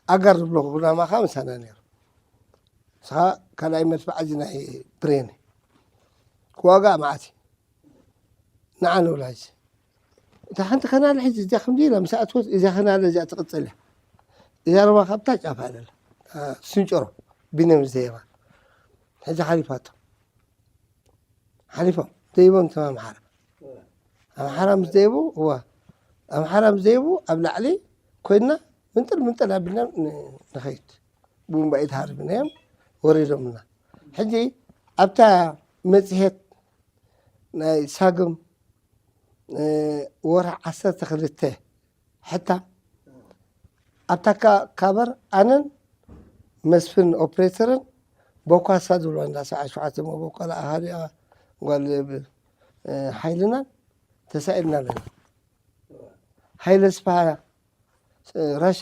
ኣጋር ዝብሎ ኩናማ ከዓ ምሳና ነይሩ። ንስኻ ካልኣይ መድፍዕ እዚ ናይ ብሬን ክዋጋእ መዓት እዩ። ንዓ ንብላ ሕጂ። እታ ሓንቲ ከናለ ሕጂ እዚኣ ከምዚ ኢላ ምስ ኣትወት፣ እዚኣ ከናለ እዚኣ ትቕጽል እያ። እዛ ሩባ ካብታ ጫፍ ኣለላ። ስንጨሮ ቢንያም ዝደየባ። ሕጂ ሓሊፋቶ። ሓሊፎም ደይቦም እቶም ኣምሓራ። ኣምሓራ ምስ ደይቡ፣ እዋ፣ ኣምሓራ ምስ ደይቡ ኣብ ላዕሊ ኮይንና ምንጥል ምንጥል ኣቢልና ን-፣ ንኸይድ። ቡምባ ኢድ ሃርብናዮም ወሪዶምና። ሕጂ ኣብታ መጽሔት ናይ ሳግም፣ እ፣ ወርሒ ዓሰርተ ክልተ ሕታ ኣብታ ካ-፣ ካበር ኣነን መስፍን ኦፕሬተርን ቦኳሳ ዝብሎ እንዳ ሰብዓ ሸውዓተ ቦኳላ ኣሃሪያ ጓል ብ-፣ እ፣ ሓይልናን ተሳኢልና ኣለና። ሃይለ ስፓሃ፣ እ፣ ራሻ